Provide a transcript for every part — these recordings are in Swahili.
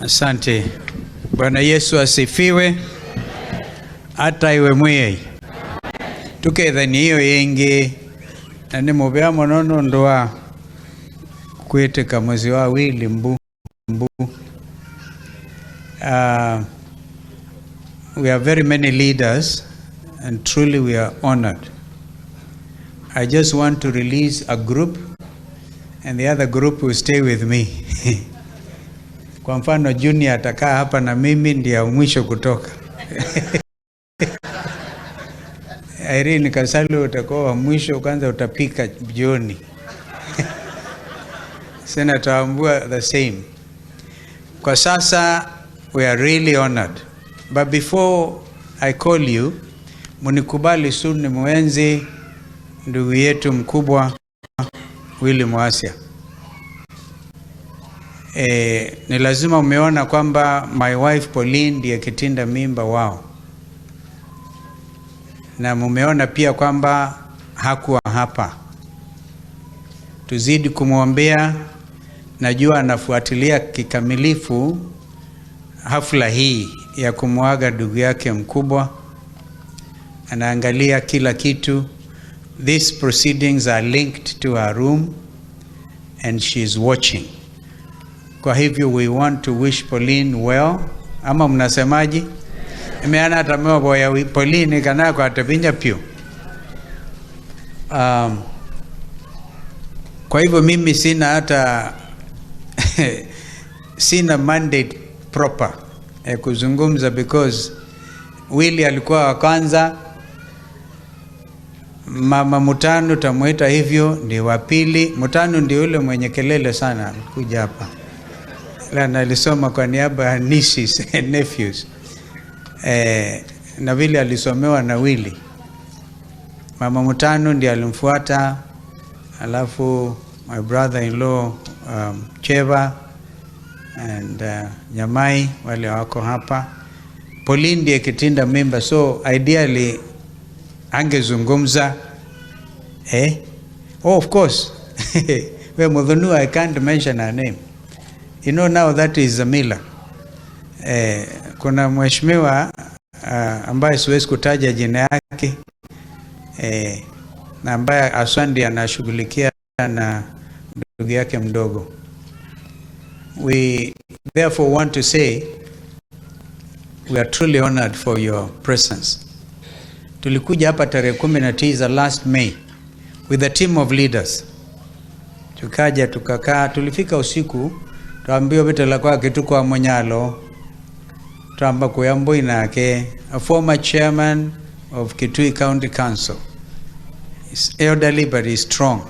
Asante. Bwana Yesu asifiwe. Ata iwe mwei. Tukethani iyo ingi na ni muvea muno nundu wa kwitika mwezi wa wili mbu mbu. We have very many leaders and truly we are honored. I just want to release a group and the other group will stay with me. Kwa mfano Junior atakaa hapa na mimi ndiye mwisho kutoka. Irene Kasalu utakuwa wa mwisho, kwanza utapika jioni. Senator Wambua the same. Kwa sasa we are really honored. But before I call you, munikubali soon ni muenzi ndugu yetu mkubwa Willy Muasya. Ni lazima umeona kwamba my wife Pauline ndiye kitinda mimba wao. Na mumeona pia kwamba hakuwa hapa. Tuzidi kumwombea, najua anafuatilia kikamilifu hafla hii ya kumuaga ndugu yake mkubwa. Anaangalia kila kitu. These proceedings are linked to her room and she is watching. Kwa hivyo we want to wish Pauline well. Ama mnasemaje? Imeana atamewa boya Pauline kana kwa atapinya pio. Kwa hivyo mimi sina hata sina mandate proper ya kuzungumza because Willy alikuwa wa kwanza, Mama Mutanu tamuita hivyo ni wa pili. Mutanu ndio yule mwenye kelele sana alikuja hapa. Na alisoma kwa niaba ya nieces and nephews. Na vile alisomewa na Willy. Mama Mutanu ndiye alimfuata, alafu my brother-in-law Cheva and Nyamai wale wako hapa. Pauline ndiye kitinda mimba, so ideally angezungumza. Oh, of course. We Muthunu, I can't mention her name. You know now that is Zamila. Kuna mheshimiwa ambaye siwezi kutaja jina yake, na ambaye Aswandi anashughulikia na ndugu yake mdogo. We therefore want to say we are truly honored for your presence. Tulikuja hapa tarehe 19 last May with a team of leaders. Tukaja tukakaa, tulifika usiku, tuambiwa bitela kwa kitu kwa Monyalo, tuamba kuyambo inake, a former chairman of Kitui County Council. He's elderly but he's strong.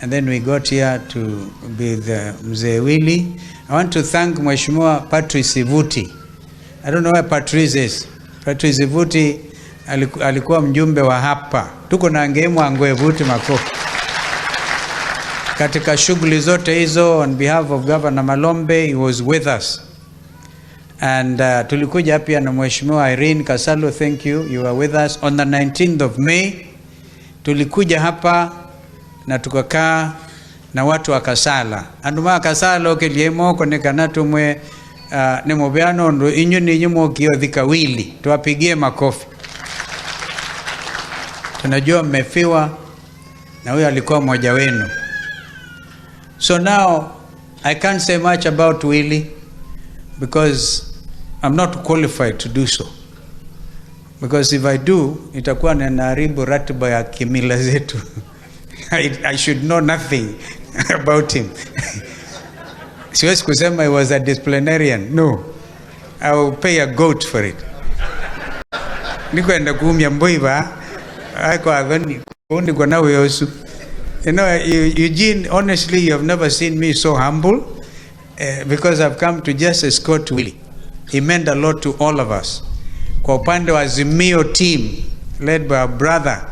And then we got here to be the Mzee Willy. I want to thank Mheshimiwa Patrice Ivuti. I don't know where Patrice is. Patrice Ivuti alikuwa mjumbe wa hapa. Tuko na ngemu angwe Ivuti makofi. Katika shughuli zote hizo, on behalf of Governor Malombe, he was with us. And tulikuja pia na Mheshimiwa Irene Kasalu, thank you, you were with us on the 19th of May. Tulikuja hapa na tukakaa na watu wa Kasala. Anduma Kasala okeliemo konekana tumwe ni mubyano ndo inyu ni nyumo kiothika Willy. Tuwapigie makofi. Tunajua mmefiwa na huyo alikuwa mmoja wenu. So now I can't say much about Willy because I'm not qualified to do so. Because if I do, itakuwa ninaharibu ratiba ya kimila zetu. I should know nothing about him. Siwezi kusema he was a disciplinarian. No. I will pay a goat for it. Nikwenda kuumia mboiba, ako adhoni, kundi kwa nawe yosu. You know, Eugene, honestly, you have never seen me so humble because I've come to just escort Willy. He meant a lot to all of us. Kwa upande wa Azimio team, led by our brother,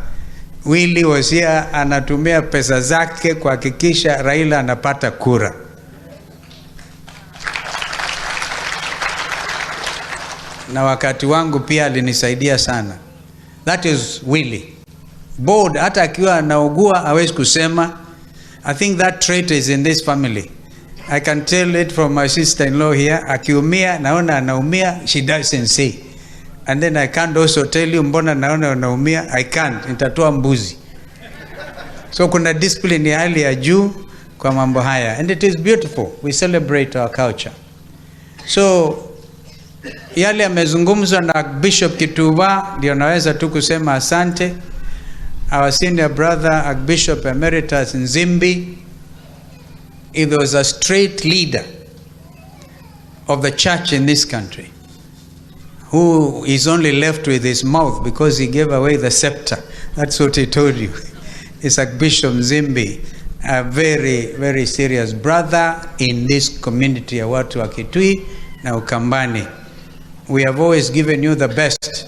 Willy was here, anatumia pesa zake kuhakikisha Raila anapata kura. Na wakati wangu pia alinisaidia sana. That is Willy. Bold, hata akiwa anaugua hawezi kusema. I think that trait is in this family. I can tell it from my sister-in-law here. Akiumia, naona anaumia, she doesn't say. And then I can't also tell you mbona naona unaumia. I can't. Nitatoa mbuzi. So kuna discipline ya hali ya juu kwa mambo haya. And it is beautiful. We celebrate our culture. So yale yamezungumzwa na Bishop Kituva, ndio naweza tu kusema asante. Our senior brother Archbishop Emeritus Nzimbi, he was a straight leader of the church in this country, who is only left with his mouth because he gave away the scepter. That's what he told you. It's Archbishop Nzimbi, a very, very serious brother in this community ya watu wa Kitui na Ukambani. We have always given you the best.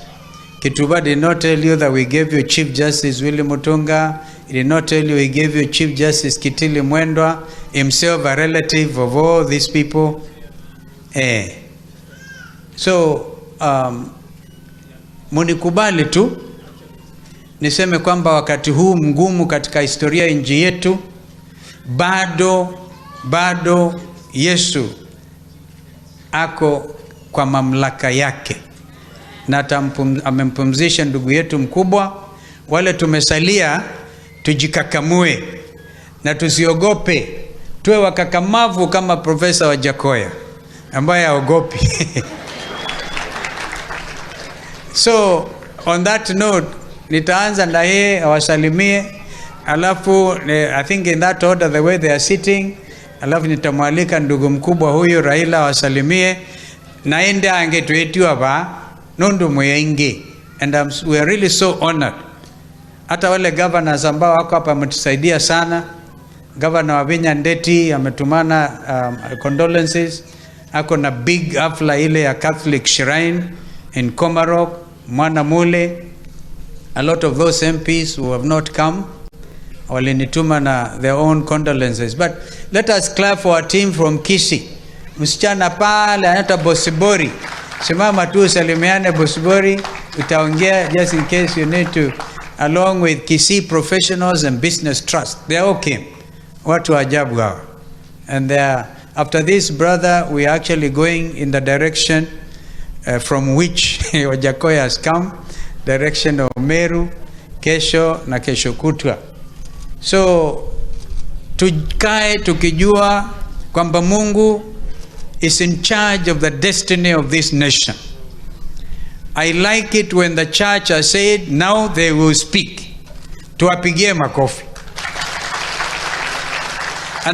Kituba did not tell you that we gave you Chief Justice Willy Mutunga. He did not tell you he gave you Chief Justice Kitili Mwendwa, himself a relative of all these people. Eh. So, munikubali tu niseme kwamba wakati huu mgumu katika historia ya nchi yetu, bado Yesu ako kwa mamlaka yake na amempumzisha ndugu yetu mkubwa. Wale tumesalia tujikakamue na tusiogope, tuwe wakakamavu kama Profesa Wajackoyah ambaye haogopi. So on that note, nitaanza na yeye awasalimie, alafu I think in that order the way they are sitting, alafu nitamwalika ndugu mkubwa huyu Raila awasalimie, naende angetuetiwa ba nundu mwingi, and we are really so honored. Hata wale governors ambao wako hapa wametusaidia sana. Governor Wavinya Ndeti ametumana condolences. Ako na big hafla ile ya Catholic Shrine in Komarok, Mwana Mule. A lot of those MPs who have not come walinituma na their own condolences. But let us clap for our team from Kisii. Msichana pale anaitwa Bosibori. Simama tu usalimiane Bosibori, utaongea just in case you need to, along with Kisii Professionals and Business Trust. They all came. Watu wa ajabu hawa. And they are, after this brother, we are actually going in the direction from which Wajackoyah has come, direction of Meru, kesho na kesho kutwa. So tukae tukijua kwamba Mungu is in charge of the destiny of this nation. I like it when the church has said now they will speak. Tuwapigie makofi.